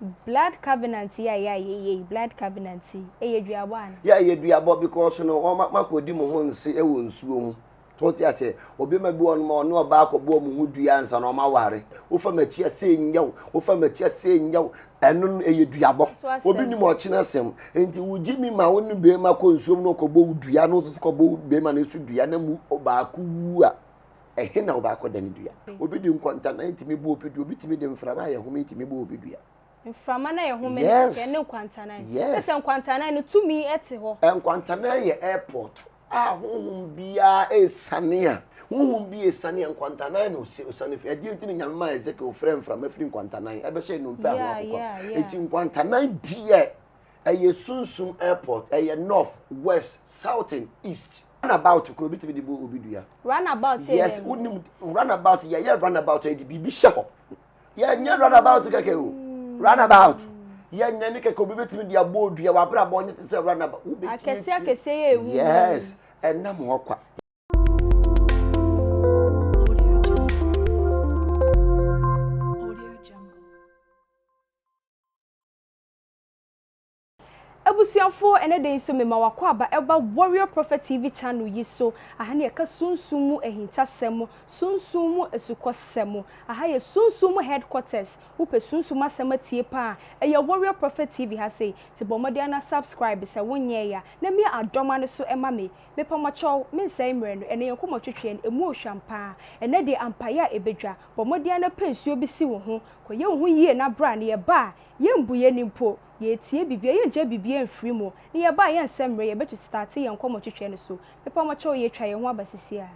Blood covenant yi a yɛ a yɛyɛ yi, blood covenant yi, ɛyɛ duabɔ anaa? Yeah, ɛyɛ duabɔ because no wɔn makɔdi mo ho nse wɔ nsuo ho. So wote aseɛ? Ɔbɛma bi wɔ nom a ɔne ɔbaa akɔbɔ wɔn ho dua ansa na wɔn aware. Wofa m'akyi a sei nyɛ wo, wofa m'akyi a sei nyɛ wo. Ɛno no ɛyɛ duabɔ. Obi nim ɔkyena asɛm. Nti wogye mi ma wo ne bɛrima kɔ nsuom na ɔkɔbɔ wo dua na ɔso kɔbɔ wo bɛrima no so dua na mu ɔbaako wu a, ɛhe na wobɛakɔ da ne dua? Obi de nkwantanan tumi bɔ obi dua, obi tumi de mframa a yɛhome tumi bɔ obi dua. Mframa no a yɛhome no kɛkɛ ne nkwantanan. Yes. Sɛ nkwantanan no tumi te hɔ. Nkwantanan yɛ airport a honhom biara esiane a honhom bi esiane a nkwantanan na osiane fi. Ɛdeɛ nti na Nyame maa Ezekiel frɛ mframa firi nkwantanan ɛbɛhyɛ nnompe a ho akokwa. Nti nkwantanan deɛ ɛyɛ sunsum airport, ɛyɛ north, west, south and east. Runabout kuro bi tumi de bɔ obi dua. Runabout yɛ Yes, wonim runabout yɛyɛ runabout yɛde biribi hyɛ hɔ. Yɛnyɛ runabout kɛkɛ o. Runabout. Yɛnyɛ ne kɛkɛ obi bɛtumi de abɔ odua w'abrabɔ nyɛ te sɛ runabout. Wobɛtumi Akɛseɛ akɛseɛ yɛ ehu. Yes, ɛnam hɔ kwa. Abusuafoɔ ɛnɛ da yi nso mema w'akwaaba ɛba Warrior Prophet TV channel yi so, aha ne yɛka sunsum mu ahintasɛm, sunsum mu asukɔsɛm, aha yɛ sunsum mu headquarters, wopɛ sunsum asɛm atie paa a, ɛyɛ Warrior Prophet TV ha sei, nti bɔ mmɔden ara na subscribe sɛ wonyɛɛ a, na mia adɔma no so ma me, mepamɔkyɛw, mensɛe mmerɛ no, ɛnɛ yɛn nkɔmmɔtwetweɛ no ɛmu ɔhwam paa, ɛnɛ deɛ ampaeɛ a ɛbɛdwa, bɔ mmɔden ara na pɛ nsuo bi si wo ho, kɔyɛ wo ho yie na bra, na yɛba a, yɛmbu yɛn ani mpo, Yɛretie biribiara, yɛngya biribiara mfiri mu, na yɛba a yɛnsɛ mmerɛ, yɛbɛtwe starte yɛn nkɔmmɔ twetweɛ no so. Mepa mo kyɛw yɛtwa yɛn ho aba sisi a.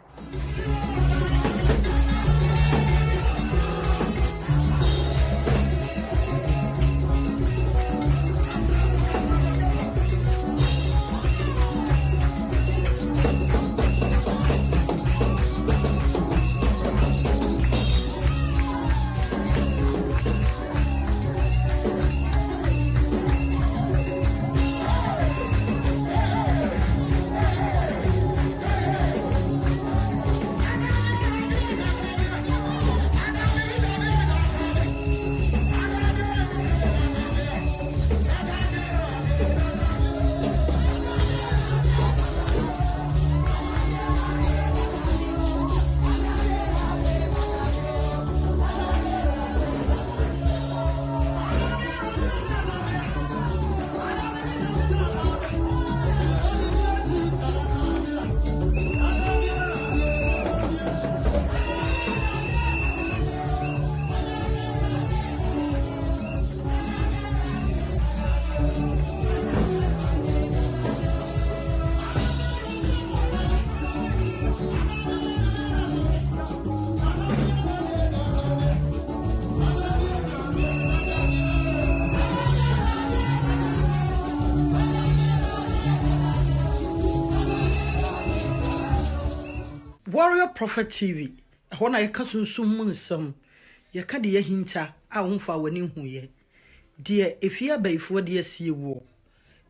Warrior Prophet TV, ɛhɔ na yɛka sunsum mu nsɛm, yɛka deɛ ahinta a womfaa w'ani nhuiɛ, deɛ efie abayifoɔ de asie woɔ,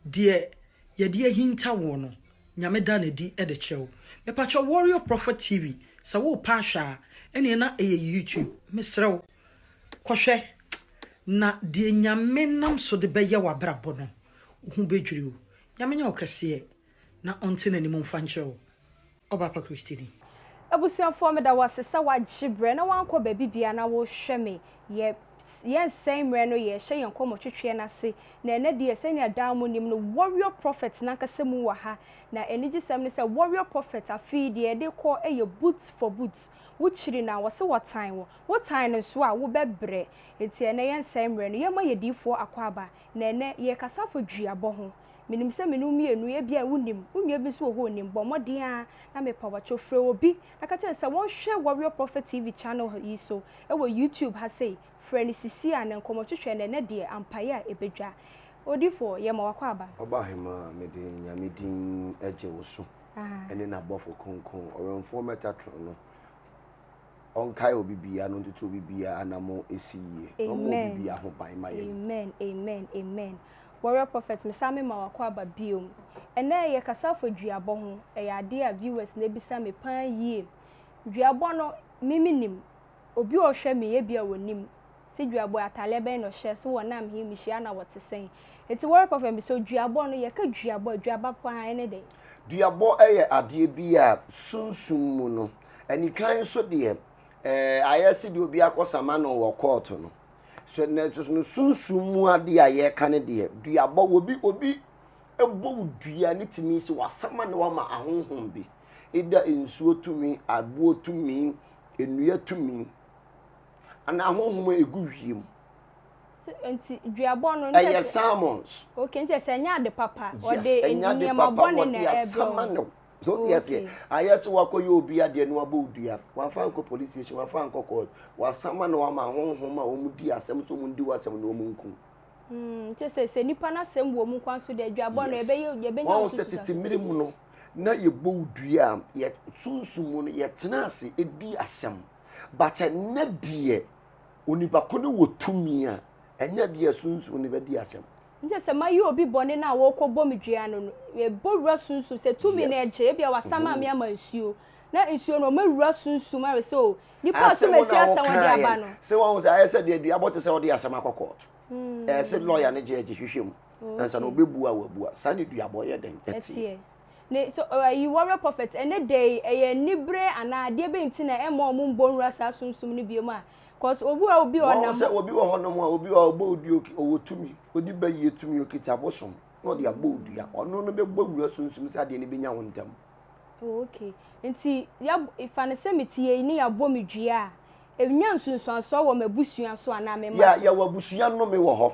Deɛ yɛde ahinta woɔ no, Nyame da no adi de kyerɛ wo. Mepakyɛw Warrior Prophet TV, sɛ worepɛ ahwɛ a, ɛneɛ na ɛyɛ YouTube. Mesrɛ wo, kɔhwɛ, na deɛ Nyame nam so de bɛyɛ w'abrabɔ no, wo ho bɛdwiri wo. Nyame nyɛ wo kɛseɛ, na ɔnte n'anim mfa nkyerɛ wo. Ɔbaapa Kristini. Abusuafoɔ meda wo ase sɛ wagye berɛ na wankɔ baabi biara na wohwɛ me. Yɛ yɛnsɛe mmerɛ no yɛrehyɛ yɛn nkɔmmɔ twetweɛ no ase na ɛnɛ deɛ sɛnea daa mo nim no Warrior Prophet nankasa mu wɔ ha na anigyesɛm ne sɛ Warrior Prophet afe yi deɛ yɛde kɔ yɛ boot for boot wo kyiri no a wɔse wɔtan wo wo tan no nso a wobɛbrɛ nti ɛnɛ yɛnsɛe mmerɛ no yɛmma yɛ diyifoɔ akwaaba na ɛnɛ yɛrekasa afa duabɔ ho Menim sɛ me ne wo mmienu, ebia wonnim, wo nua bi nso wɔ hɔ a ɔnim, bɔ mmɔden ara na mepa wo akyɛw, frɛ obi na ka kyerɛ no sɛ wɔnhwɛ Warrior Prophet TV channel yi so wɔ YouTube ha sei, frɛ no sisi a na nkɔmmɔtwetwe no ɛnnɛ deɛ ampaeɛ a ɛbɛdwa. Odiyifoɔ, yɛma w'akwaaba. Ɔbahemaa, mede Nyame din gye wo so ne n'abɔfo kronkron, ɔwɛmfoɔ Metatron no, Ɔnkae obi biara na ɔntutu obi biara anamɔn si yie na ɔmmɔ obi biara ho ban ma yɛn. Amen amen amen Warrior prophet me san me ma w'akwaaba biom ɛnɛ yɛ kasa fa duabɔ ho ɛyɛ adeɛ a viewers no abisa me paa yie duabɔ no me me nim obi a ɔhwɛ me ebia ɔnim. Se duabɔ ataleɛ bɛn na ɔhyɛ, so wɔnam he mehyia na wɔte sɛn. Nti Warrior Prophet mesɛ duabɔ no yɛka duabɔ a, duaba paa ɛne dɛn? Duabɔ yɛ adeɛ bi a sunsum mu no, anikan nso deɛ, ɛɛ ayɛ se deɛ obi akɔsama no wɔ kɔɔto no. So na nso no sunsum mu adeɛ a yɛreka no deɛ, duabɔ, obi obi bɔ wo dua ne tumi sɛ wasama ne wama ahonhom bi, either nsuo tumi, aboɔ tumi, nnua tumi, anaa ahonhom a ɛgu wiem. Nti duabɔ no. Ɛyɛ salmons. Okay, nti sɛ ɛnyɛ ade papa. Yes, ɛnyɛ ade papa, wɔde asama ne So wote aseɛ? Ayɛ sɛ wakɔyɛ obi adeɛ na wabɔ wo dua. Wamfa ankɔ police station, wamfa ankɔ court. Wasama na wama ahonhom a wɔn di asɛm sɛ wɔn ndi w'asɛm na wɔn nku. Mm, kyɛ sɛ sɛ nipa n'asɛm wɔ mu kwan so deɛ dwabɔ no yɛbɛyɛ yɛbɛnya Wɔn sɛ tete mmere mu no na yɛbɔ wo dua a yɛ sunsum mu no yɛtena ase di asɛm. But ɛnnɛ deɛ onipa ko no wɔ tumi a ɛnyɛ deɛ sunsum no bɛdi asɛm. Nkyɛ sɛ mayɛ obi bɔne no a wɔrekɔbɔ me dua no no, yɛbɔ wura sunsum, sɛ tumi no ɛgye, ebia wasama me ama nsuo, na nsuo no ɔmawura sunsum ayɛ sɛ o, nipa a Asɛm ɔsomasi na asɛm ɔde wokaeɛ aba no, no. sɛ wahu sɛ ayɛ sɛ deɛ duabɔ te sɛ wode asɛm akɔ kɔɔto. Ɛyɛ sɛ lɔya ne gyɛɛgye hwehwɛ mu ansa na ɔbɛbua a wabua. Saa ne duabɔ yɛ dɛn? Ɛteɛ. Ɛteɛ. Ne so ayi warrior prophet ɛnɛ da yi ɛyɛ anibere anaa adeɛ bɛn nti na ɛmma wɔn mbɔ nwura saa sunsum no biom a Cause obi wɔ obi Wɔn ɔnam. sɛ obi wɔ hɔnom a obi wɔ a ɔbɔ odua ɔwɔ tumi ɔde bayie tumi ɔkita abosom na ɔde abɔ odua ɔno no bɛbɔ wura sunsum sɛ adeɛ no bɛnya wo ntɛm. Oh, okay nti ya fa no sɛ mete yei ne yɛabɔ me dua a ɛnya nsunsuansoɔ wɔ m'abusua so anaa me mma so? Yeah, yɛwɔ abusua nnome wɔ hɔ.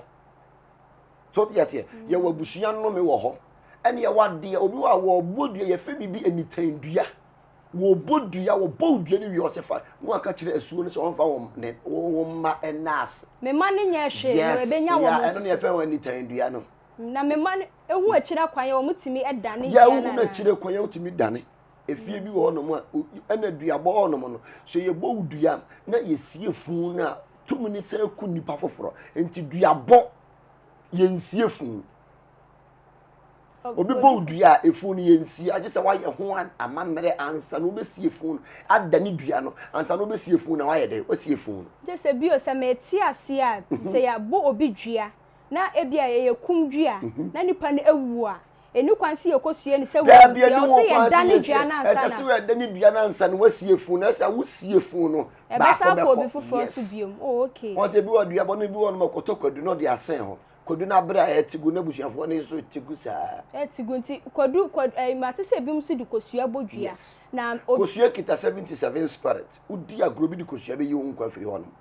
So wote aseɛ? Yɛwɔ abusua nnome wɔ hɔ. Ɛne yɛwɔ adeɛ obi wɔ a wɔbɔ dua yɛfrɛ biribi anitan dua. Wɔbɔ dua, wɔbɔ wo dua no wie ɔsɛ fa na waka kyerɛ asuo no sɛ ɔmfa wɔn ne wɔn mma ɛna ase. Me mma no nyɛ hwee na Yes, ɛbɛnya wɔn yeah, nso ɛno na so. yɛfrɛ wɔn anitan dua no. Na me mma no ehu akyire kwan yɛ wɔn tumi dane Yɛ dua wohu no no anaa? akyire kwan yɛ wotumi dane. Efie bi wɔ hɔnom a ɛna duabɔ hɔnom no sɛ yɛbɔ wo dua a na yɛsie funu no a tumi no sɛ ku nipa foforɔ. Nti duabɔ yɛnsie funu. Obi bɔ wo dua a, efunu no yɛnsie, agye sɛ woayɛ ho amammerɛ ansa na wobɛsie funu no, adane dua no ansa na wobɛsie funu no na woayɛ dɛn? Woasie funu no. Gye sɛ bio, sɛ mete aseɛ a, sɛ yɛabɔ obi dua na ebia ɛyɛ kum dua na nipa no awu a, ɛnni kwan sɛ yɛkɔsie no sɛ wawu Daabi, nti, ɛnni ɛwɔ ho sɛ kwan sɛ yɛdane yɛsie. dua no ansa Ɛsɛ na. sɛ yɛdane dua no ansa na woasie funu no. Ɛsɛ sɛ wosie funu no, baako Ɛbɛsan akɔ obi bɛkɔ. foforɔ so Yes. biom. Oh, okay. Wɔn sɛ ebi wɔ duabɔ no, ebi wɔ hɔnom a ɔkɔtɔ kwadu na ɔde asɛn hɔ. Kwadu no abere a ɛte gu n'abusuafoɔ no nso te gu saa. Ɛte gu nti kwadu kwadu ɛyi mate sɛ ebinom nso de kosua bɔ dua. Yes. Na obi. Kosua kita 77 spirit. Wodi agorɔ bi de kosua bɛyi wo nkwa afiri hɔ nom.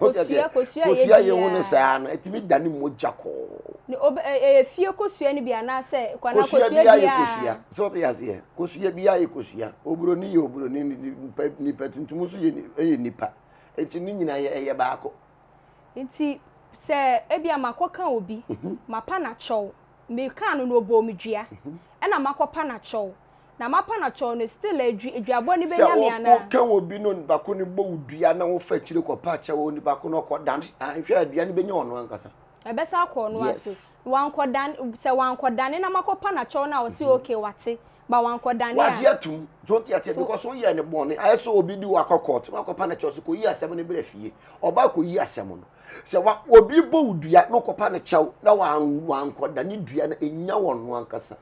Kosua kosua yɛ Kosua yɛ ho no saa no ɛtumi dane mogya kɔɔ. Ne obe ɛyɛ fie kosua no bi anaasɛ kwana kosua kosua biara yɛ kosua. So wote aseɛ? Kosua biara yɛ kosua. Oburoni yɛ oburoni nipa nipa tuntum nso yɛ yɛ nipa. Eti ne nyinaa yɛ ɛyɛ baako. Nti sɛ ebia makɔka obi, mapa no akyɛw, mekaa no no ɔbɔɔ me dua, ɛna makɔpa no akyɛw, na mapa no akyɛw no still a duabɔ no Sɛ bɛnya me anaa? wokɔka obi na onipa ko no bɔ wo dua na wofa akyire kɔpa akyɛw a onipa ko no ɔkɔdane, anhwɛ a dua no bɛnya ɔno ankasa. Ɛbɛsan akɔ ɔno ara so. Yes. Wankɔdane, sɛ wankɔdane na makɔpa no akyɛw no a ɔse okay wate, Ba wankɔdane a. Wagye atum. So wote aseɛ? Because woyɛ ne bɔne. Ayɛ sɛ obi de wo akɔ court na wakɔpa no kyɛw sɛ kɔyi asɛm no brɛ fie. Ɔba kɔyi asɛm no. Sɛ wa obi bɔ wo dua na wokɔpa no kyɛw na wankɔdane dua no, ɛnya wɔn no ankasa.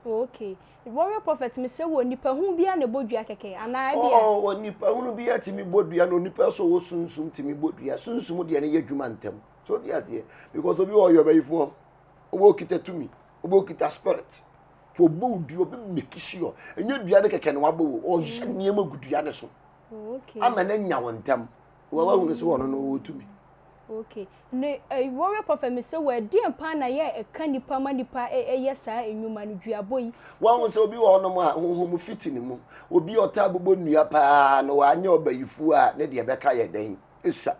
Oh, okay. Warrior Prophet, mesrɛ wo, onipa hunu biara na ɛbɔ dua kɛkɛ anaa ebia? Oh, onipa hunu biara tumi bɔ dua na onipa nso ɔwɔ sunsum tumi bɔ dua. Sunsum deɛ no yɛ adwuma ntɛm. So wote aseɛ? Because obi wɔ ɔyɛ ɔbɛyifoɔ, obi okita tumi, obi okita spirit. Nti ɔbɔ wo dua, ɔbɛ make sure. Ɛnyɛ dua no kɛkɛ na wabɔ wo, ɔyɛ mm. nneɛma gu dua no so. Oh, Ama no anya wo ntam. Wahunu sɛ ɔno no ɔwɔ tumi. Okay. Ne eh, warrior prophet me sɛ wɔ ɛdeɛn paa na yɛ ɛka nipa ma nipa ɛyɛ saa nnwuma no duabɔ yi. Wɔn sɛ obi wɔ hɔnom a honhom fiti ne mu. Obi ɔtaa bobɔ nnua paa na wanyɛ ɔbayifuo a ne deɛ bɛka yɛ dɛn? Esa.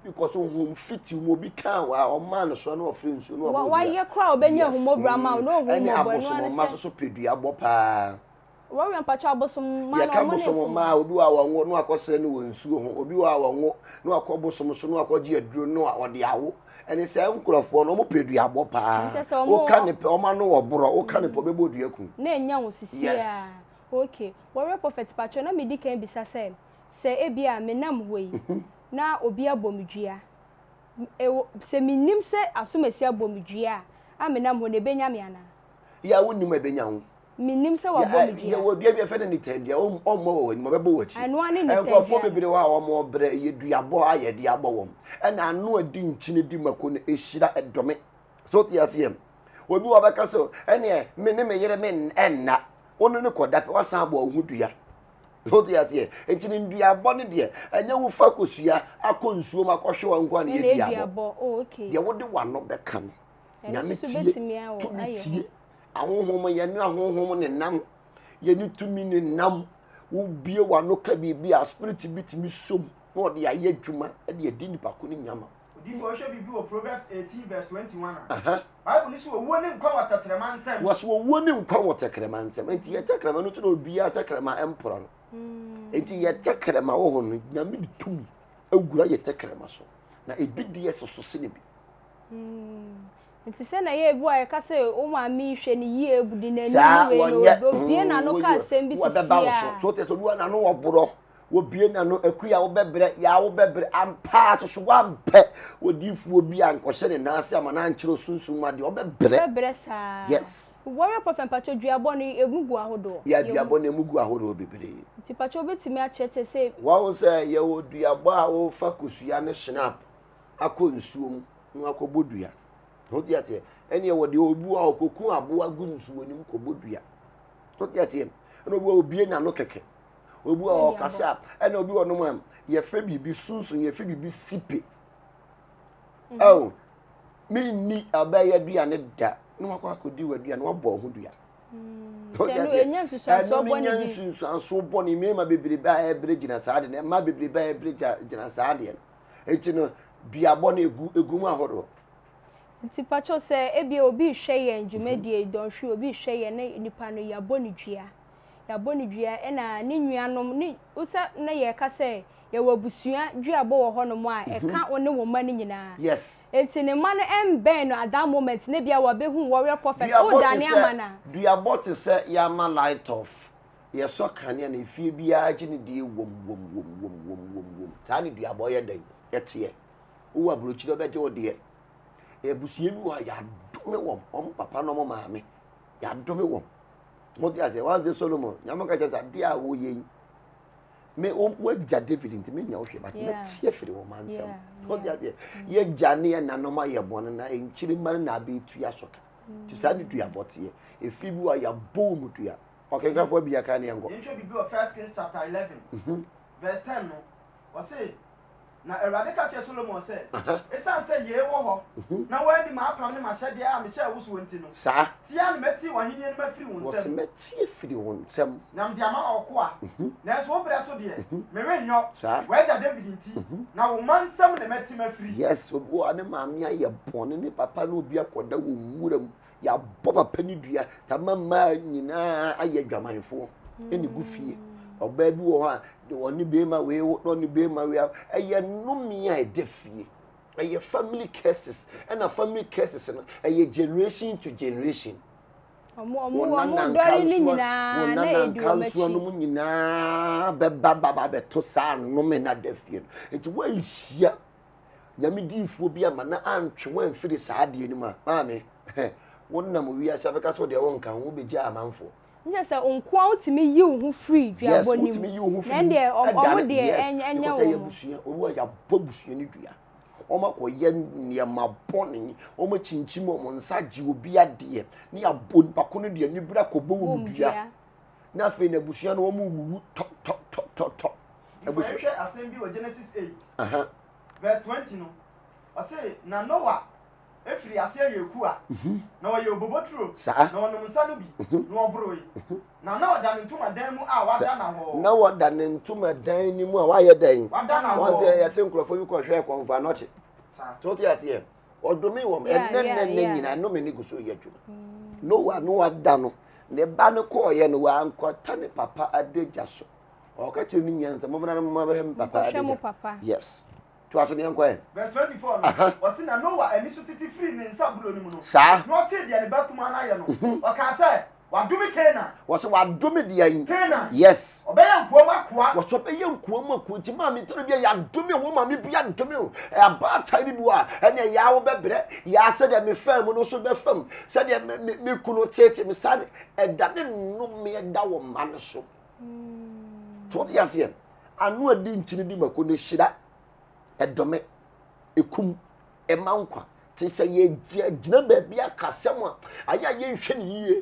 because honhom fitiw mu obi kaa wa ɔmaa no so na ɔfrɛ nsuo na ɔbɔ dua. Wayɛ koraa ɔbɛnya ahummɔborɔ ama wo na ɔhu ɛne mmɔbɔ ɛno abosom ara mma sɛ. nso so pɛ dua bɔ paa. Wɔwura mpakyɛ abosom mma no Yɛka ɔmo ne bosom fom. mma a obi wɔ a wɔnwo na wakɔsrɛ no wɔ nsuo ho obi wɔ a wɔnwo na wakɔ bosom so na wakɔgye aduro no a ɔde awo ɛne sɛ nkurɔfoɔ no ɔmo pɛ dua bɔ paa Nkyɛ sɛ ɔmo woka ne pɛ ɔmo ano wɔ borɔ woka ne pɛ ɔbɛbɔ dua kum. Na enya wo sisi Yes. a okay Warrior prophet pakyɛ na medi kan bisa sɛ sɛ ebia menam hɔ yi na obi abɔ me dua. Ɛwɔ, sɛ mennim sɛ asomasi abɔ me dua a, a menam hɔ no, ɛbɛnya me anaa? Yɛ a wonnim a ɛbɛnya wo. Mennim sɛ wabɔ me dua. Yɛwɔ dua bi a yɛfrɛ no nitandua, ɔmmɔ wɔ w'anim, ɔbɛbɔ w'akyi. Ɛno ara ne nitandua. Nkurɔfoɔ bebree wɔ hɔ a wɔbrɛ, ɛyɛ duabɔ a yɛde abɔ wɔn. Ɛna ano a ɛdi nkyene di mako no, ɛhyira, ɛdome. So wote aseɛ? Obi wɔ bɛka sɛ, ɛneɛ me ne me yere me ɛnna. Wo ne no kɔda pɛ, wasan abɔ wo ho dua. So wote aseɛ? Nti no nduabɔ no deɛ, ɛnyɛ wofa kosua akɔ nsuo mu akɔhwe wɔn nko a na ɛyɛ duabɔ. Oh, deɛ wode w'ano bɛka no, Nyame tie, tumi tie. Ahonhom, yɛne ahonhom ne nam, yɛne tumi ne nam. Wobie w'ano ka biribi a, spirit bi tumi som na ɔde ayɛ adwuma de adi nipa ko ne nyama. Odiyifoɔ hwɛ biribi wɔ Proverbs 18 verse 21 a, Bible no se owuo ne nkwa wɔ tɛkrɛma nsam. Wɔse owuo ne nkwa wɔ tɛkrɛma nsam. Enti yɛ tɛkrɛma no nti na obiara tɛkrɛma mporɔ no. Enti yɛ tɛkrɛma wɔ hɔ no, Nyame de tumi awura yɛ tɛkrɛma so. Na ebi deɛ soso sene bi. Nti sɛ na yɛ ebi a yɛka sɛ wo maame yi hwɛ ne yie di n'ani ne wei no obie n'ano ka asɛm bi sisi a. So te sɛ obi wɔ n'ano wɔ borɔ. Wobue n'ano, akua wobɛbrɛ, yaa wobɛbrɛ, ampa ara soso wampɛ odiyifoɔ bi ankɔhyɛ ne nan ase ama no ankyerɛ osunsum mu adeɛ, ɔbɛbrɛ. Ɔbɛbrɛ saa. Yes. Warrior Prophet mpakyɛ duabɔ no emu gu ahodoɔ? Yeah, duabɔ no emu gu ahodoɔ bebree. Nti mpakyɛ wobɛtumi akyerɛkyerɛ sɛ. Wahu sɛ yɛwɔ duabɔ a wofa kosua ne schnapp akɔ nsuo mu na wakɔbɔ dua. Wote aseɛ? Ɛne ɛwɔ deɛ obi wɔ a ɔkɔku aboa gu nsuo no mu kɔbɔ dua. Wote aseɛ? Ɛna obi wɔ obie n'ano kɛkɛ. Obi wɔ ɔkasa ɛna obi wɔ nom a yɛfrɛ biribi sunsun yɛfrɛ biribi sipe. Mhm. Ɛwɔ menni abɛyɛ aduane da na wakɔ akɔdi w'aduane wabɔ ho dua. Mm, ɛno no nya nsunsuansoɔ bɔne mmarima bebrebe a ɛbrɛ gyina saa adeɛ no mmaa bebrebe a ɛbrɛ gyina saa adeɛ no eti no duabɔ no egu egu mu ahodoɔ. Nti pakyɛw sɛ ebia obi rehwɛ yɛn dwumadie yi dɔnhwere obi rehwɛ yɛn na nipa no yɛabɔ no dua yɛabɔ no dua ɛna ne nuanom ne wosɛ na yɛka sɛ yɛwɔ abusua duabɔ wɔ hɔnom a ɛka wo ne wo mma no nyinaa Yes. nti ne mma no ɛmbɛn no at that moment na ebia wɔabɛhu warrior prophet Duabɔ te wodane sɛ ama no a. duabɔ te sɛ yɛama light off yɛsɔ kanea na efie biara gye ne deɛ wom wom wom wom wom wom wom saa ne duabɔ yɛ dɛn ɛteɛ wowɔ aburokyire ɔbɛgye wo deɛ Abusua bi wɔ hɔ a yɛadome wɔn, wɔn papa ne wɔn maame, yɛadome wɔn. Mo te aseɛ, wɔn sɛ Solomon, nyame ka kyerɛ sɛ adeɛ a wɔyɛ yi, me wɔagya David nti menya wo hwɛ, but mɛte afiri wɔn ansɛm. Mo te aseɛ, yɛgya ne yɛ nanom ayɛ bɔne na nkyiri mma no na abɛtua so ka. Te saa ne duabɔ teɛ. Efi bi wɔ a yɛabɔ wɔn dua. Ɔkenkanfoɔ bi aka ne yɛnkɔ. Yɛnhwɛ biribi wɔ First Kings chapter 11 verse 10 no, ɔse, Na Awurade ka kyerɛɛ Solomon sɛ, Esiane sɛ yei wɔ hɔ, na woanni m'apam ne m'ahyɛdeɛ a mehyɛɛ wo soɔ nti no, Saa. tie ara na mɛte w'ahennie no mafiri wo Wɔse nsam, mɛte afiri wo nsam. na mede ama w'akoa, nanso wo berɛ so deɛ, merenyɔ, Saa. w'agya Dawid nti, na wo mma nsam na mɛte mafiri. Yes, obi wɔ hɔ a ne maame ayɛ bɔne, ne papa ne obi akɔda wɔ nwura mu, Yɛabɔ papa no dua ta ma mmaa nyinaa ayɛ adwamanfoɔ ɛna gu fie. Ɔbaa bi wɔ hɔ a ɔne bɛrima wei wo na ɔne bɛrima wei ɛyɛ nnome a ɛda fie. Ɛyɛ family curses ɛna family curses no ɛyɛ generation to generation. Wɔn nanankansoa no mu nyinaa bɛba baba bɛto saa nnome no ada fie no. Nti woanhyia Nyame diifoɔ bi ama na antwe wo amfiri saa adeɛ no mu a, maame, wonam wiase abɛka sɛ wodeɛ wonka ho, wobɛgyaa amanfoɔ. Nkyɛ sɛ nkoa wotumi yi wo ho firi Yes, duabɔ no mu. wotumi yi wo ho Na firi mu. ɛndeɛ ɔmo Ɛdane, deɛ yes, ɛnyɛ ɛnyɛ because ɛyɛ wɔn. abusua, obi wɔ yɛabɔ abusua no dua. Wɔn akɔyɛ nneɛma bɔne, wɔn akyinkyim wɔn nsa agye obi adeɛ, ne yɛabɔ nipa ko no deɛ anibere akɔbɔ wɔn Bom dua. dua. Na afei na abusua no wɔn wuwu tɔ tɔ tɔ tɔ tɔ. Abusua. Yɛhwɛ asɛm bi wɔ Genesis 8 verse 20 no, ɔse na Noa firii aseɛ yɛɛ kua, na ɔyɛɛ oboboturo, na ɔnom nsa no bi, na ɔboroe, na na ɔda ne ntomadan mu a wada nnahɔɔ. Na ɔda ne ntomadan no mu a wayɛ dɛn? Wada nnahɔɔ. Wɔn sɛ yɛse nkurɔfoɔ bi kɔhwɛɛ kɔmfo anɔkye. So wote aseɛ? Ɔdome wɔn. Ɛnnɛ nnɛ nnɛ nyinaa nnome no gu so yɛ adwuma. Noa Noa da no, ne ba no kɔɔeɛ no, wankɔta ne papa adagya so. Ɔka kyerɛ ne nua no sɛ, Mommra na momma bɛhwɛ me papa Monkɔhwɛ mo adagya. papa. Yes. Toa so na yɛnkɔ ɛ. Verse 24 no, ɔse, Na Noa ani so tete firii ne nsa borɔ no mu no, Saa. na ɔtee deɛ ne ba kumaa no ayɛ no, ɔkaa sɛ, Wadome Kanaan. Wɔsɛ wadome deɛ. Kanaan. Yes. Ɔbɛyɛ nkoa mu akoa. Wɔsɛ ɔbɛyɛ nkoa mu akoa nti maame toro bi a yɛadome wo maame bi adome o. Abaatan no bi wɔ a ɛnna yaa wo bɛbrɛ yaa sɛdeɛ me fam no so bɛfam sɛdeɛ me me me kunu tete me saa ɛda ne nnome ɛda wɔ mma no so. So wote aseɛ ano a di nkyini di mako no hyira ɛdome ekum ɛma nkwa te sɛ yɛgyina baabi aka asɛm a ayɛ a yɛnhwɛ no yie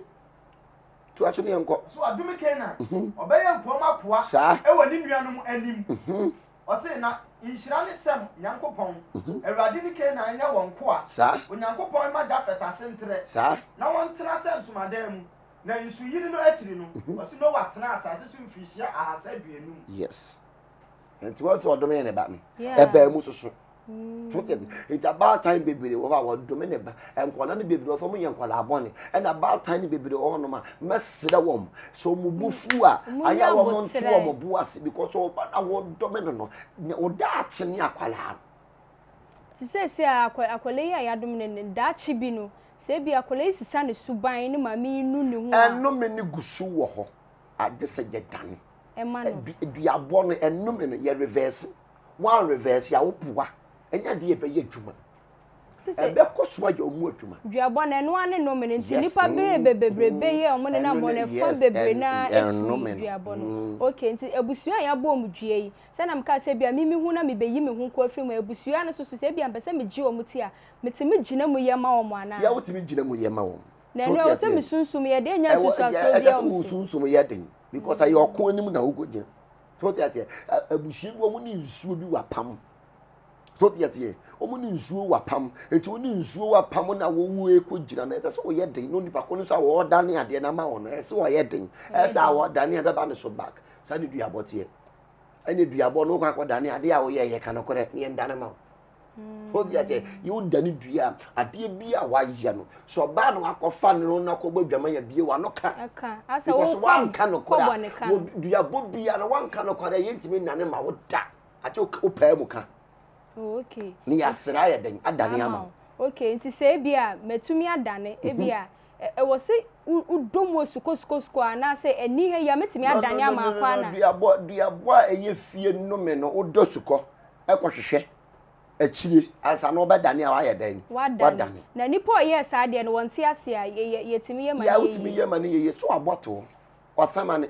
to aso ne yɛnkɔ. So adome Kanaan mhm. ɔbɛyɛ nkoa mu akoa saa ɛwɔ ne nuanom anim mhm. ɔse na nhyira ne sɛm nyankopɔn mhm. awurade ne Kanaan nyɛ wɔn nkoa saa onyankopɔn ma Jafet ase ntrɛ saa na wɔntena sɛ nsomadan mu na nsuyiri no akyiri no ɔse Noa tena asase so mfirihyia 350. Yes. Nti wɔn sɛ ɔdome yɛ ne ba no ɛbɛn mu soso. So te nti abaatan bebree wɔ hɔ a wɔdome ne ba nkwadaa no bebree wɔ hɔ wɔn yɛ nkwadaa bɔne ɛna abaatan no bebree wɔ hɔnom a mɛsrɛ wɔn sɛ wɔn bo fu a ayɛ a wɔn nto wɔn bo ase because ɔba na wɔdome no no ɔdaakye ne akwadaa no. Te sɛ sɛ akwadaa yi a yɛadome no no daakye bi no sɛ ebi akwadaa yi sisa ne suban ne maame yi nu ne ho a. Ɛnome no gu so wɔ hɔ agye sɛ yɛdane. Ɛma no. Duabɔ no ɛnome no yɛ reverse. Woan reverse a woboa ɛnyɛ adeɛ ɛbɛyɛ adwuma. Ɛbɛkɔ so ayɛ ɔmo adwuma. Duabɔ no ɛno ara ne nnome no nti nnipa bere bebrebe yi a ɔmo nenam hɔ no ɛfa bebree no ara ɛfiri duabɔ no. Okay nti abusua a yɛabɔ ɔmo dua yi sɛnea mekaa sɛ ebia me mehu na mebeyi me ho nko afiri mu a abusua no nso so sɛ ebia mepɛ sɛ megye ɔmo ti a metumi gyina mu yɛ ma wɔn anaa? Yeah wotumi gyina mu yɛ ma wɔn. Na ɛno ɛwɔ sɛ me sunsum yɛ den ɛnya nsusuasoɔ biara wɔ me so. Ɛwɔ sɛ wo sunsum yɛ den because ɛyɛ ɔko anim na wokɔ gyina. So wote aseɛ? Abusua bi wɔn ne nsuo bi wɔ apam. So wote aseɛ? Wɔn ne nsuo wɔ apam. Eti wɔn ne nsuo wɔ apam na wɔwu ekɔ gyina no. Ɛsɛ sɛ wɔyɛ den na onipa ko no nso a wɔredane adeɛ no ama wɔn no ɛsɛ sɛ wɔyɛ den. Ɛsɛ a wɔdane ɛbɛba ne so back. Saa ne duabɔ teɛ. Ɛne duabɔ no wokɔ akɔdane adeɛ a woyɛ yɛ ka nokorɛ ne yɛn dane ma wo. So wote aseɛ? Yɛ wodane dua a adeɛ bi a wayɛ no sɛ ɔbaa na wakɔfa no na kɔbɔ adwaman a bie wano ka. Because wanka nokorɛ a duabɔ biara wanka nokorɛ a yɛntumi nnane ma wo da. Agye wopaa mu ka. Oh, okay. Ne yɛasrɛ ayɛ dɛn adane ama wo. Okay, nti sɛ ebi a matumi adane, ebi a ɛwɔ sɛ wodɔ mu sukosukosukɔ anaasɛ ɛni ha yi a mɛtumi adane ama akɔ ana? Duabɔ duabɔ a ɛyɛ fie nnome no wodɔ sukɔ ɛkɔhwehwɛ akyire ansa na wobɛdane a wayɛ dɛn? Wadane. Na nipa a ɔyɛɛ saa deɛ no wɔnte ase a yɛtumi yɛ ma no yɛ yie. Wotumi yɛ ma no yɛ yie so wabɔ to wasamane.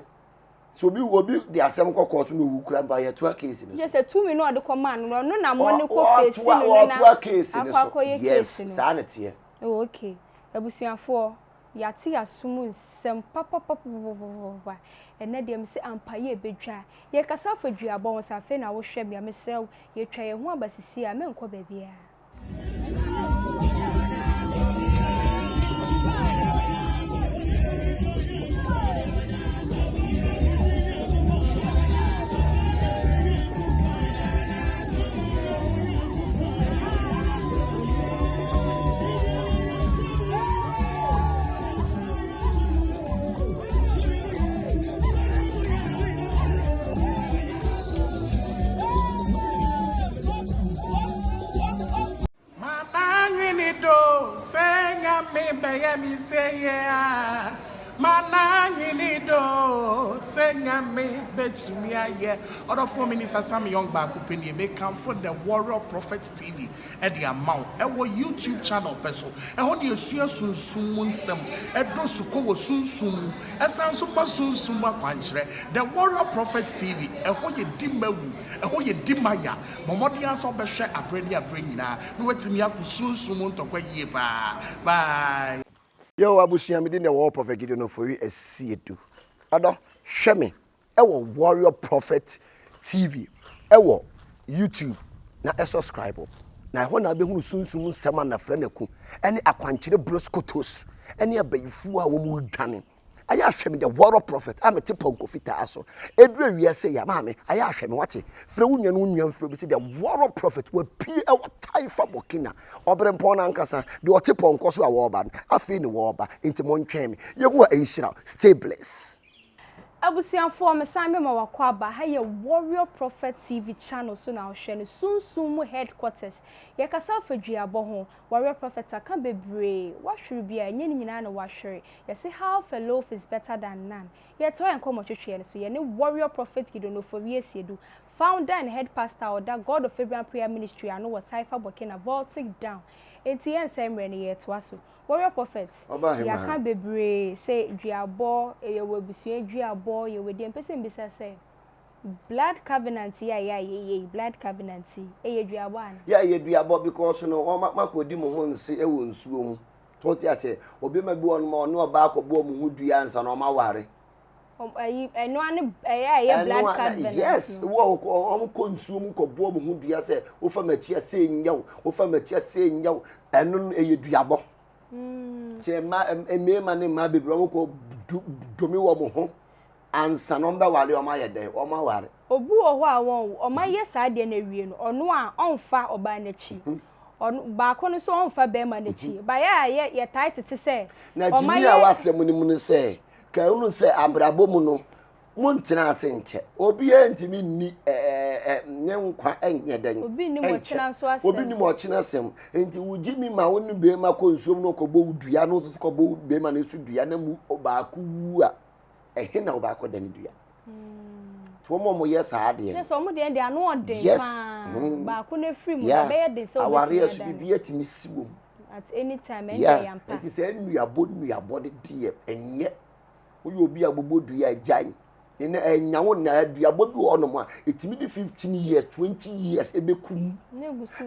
So obi obi de asɛm kɔ kɔɔto na owu kura mpa yɛtoa case no so. Yɛ sɛ tumi no ɔde kɔ maa no no ɔno na mo ne kɔ face no no na akɔ akɔyɛ case no. Yes, saa na teɛ. Oh okay. Abusuafoɔ, yɛate yɛaso mu nsɛm papapapapapapa. Ɛnnɛ deɛ mese ampa yɛrebɛdwa. Yɛrekasa afa duabɔ ho, sɛ afei na wohwɛ me a, mesrɛ wo, yɛtwa yɛn ho aba sisi a, menkɔ baabiara. Mananwene do sɛ Nyame bɛyɛ me seyɛ a Mananwene do sɛ Nyame bɛtumi ayɛ Ɔdɔfoɔ Minister Sam Young baako pɛ nie Mekamfo The Warrior Prophet TV de ama wo ɛwɔ YouTube channel pɛ so. Ɛhɔ na yɛsua sunsum mu nsɛm, ɛdɔ sukɔ wɔ sunsum mu, ɛsan nso ma sunsum mu akwankyerɛ. The Warrior Prophet TV, ɛhɔ yɛ di mawu, ɛhɔ yɛ di maya. Bɔ mmɔden ara sɛ wobɛhwɛ aberɛ ne aberɛ nyinaa na woatumi ako sunsum mu ntɔkwa yie paa. Bye. Yo abusua me din de Warrior Prophet Gideon Ofori Asiedu. Ɔdɔ hwɛ me ɛwɔ Warrior Prophet TV ɛwɔ YouTube na ɛsubscribe na ɛhɔ na abɛhunu sunsum nsɛm a nafrɛ no aku ɛne akwankyerɛ broskotos ɛne abayifoɔ a wɔn redwane ayɛ ahwɛ me the Warrior Prophet a mete pɔnkɔ fitaa so ɛduru awia sɛ yɛ maame ayɛ ahwɛ me wate frɛ wo nua no wo nua mfrɛ obi sɛ the Warrior Prophet wapie ɛwɔ Taifa Burkina ɔberempɔn no ankasa deɛ ɔte pɔnkɔ so a wɔreba no afei ne wɔreba nti montwɛn me Yehowa nhyira stay blessed. Abusuafoɔ mesan mema wakɔ aba ha yɛ Warrior Prophet TV channel so na wohwɛ no sunsum mu headquarters yɛkasa afa duabɔ ho Warrior Prophet aka bebree wahwere bi a ɛnyɛ ne nyinaa na wahwere yɛse half a loaf is better than none yɛtoa yɛn nkɔmmɔ twetweɛ no so yɛne Warrior Prophet Gideon Ofori Asiedu founder and head pastor a ɔda God of Abraham Prayer Ministry ano wɔ Taifa Burkina Voltic Down enti yɛnsɛe mmerɛ no yɛtoa so Warrior Prophet, yɛaka bebree sɛ duabɔ, yɛwɔ abusua duabɔ, yɛwɔ deɛ mpɛ sɛ mbisa sɛ, blood covenant yi a yɛ a yɛyɛ yi, blood covenant yi, ɛyɛ duabɔ ana? Yeah, ɛyɛ duabɔ because no wɔn makɔdi mo ho nse wɔ nsuo mu. So wote aseɛ? Obi ma bi wɔ no ma ɔne ɔbaa kɔbɔ wɔn ho dua ansa na wɔn aware. Ayi ɛno ano ɛyɛ a ɛyɛ blood covenant. Yes, wɔ wɔn kɔ nsuo mu kɔ bɔ wɔn ho dua sɛ wofa m'akyi a sɛ nyɛ wo, wofa m'akyi a sɛ nyɛ wo. Ɛno no ɛyɛ duabɔ. Kyɛ mma mmarima ne mmaa bebree wɔn kɔ dome wɔn ho ansa na wɔn bɛware wɔn ayɛ dɛn wɔn aware. Obi wɔ hɔ a wɔn wɔn ayɛ saa adeɛ no awie no ɔno a ɔnfa ɔbaa n'akyi. Ɔno baako no nso ɔnfa bɛrima n'akyi. Bayɛ a yɛ yɛtae tete sɛ. Na gyimi a w'asɛm no mu no sɛ. Ka hunu sɛ abrabɔ mu no, montena ase nkyɛ. Obiara ntumi nni ne nkwa nyɛ dɛn? Obi nnim ɔkyena nso asɛm. Obi nnim ɔkyena asɛm. Nti wogye mi ma wo ne bɛrima kɔ nsuom na ɔkɔbɔ wo dua na ɔso kɔbɔ wo bɛrima no nso dua na mu ɔbaako wu a, ɛhe na ɔbaako da ne dua? Nti wɔn a wɔyɛ saa adeɛ no. Sɛ wɔn deɛ deɛ ano ɔden paa. Baako no afiri mu na ɛbɛyɛ den sɛ wobɛtumi adane. Awareɛ so biribi atumi si wɔ mu. At any time ɛnde ɛyɛ ampa. Nti sɛ nnuabɔ nnuabɔ de deɛ ɛnyɛ woyɛ obi a bobɔ dua agyae ne na ɛnya wo na aduabɔ bi wɔ hɔnom a ɛtumi de 15 years 20 years ɛbɛkum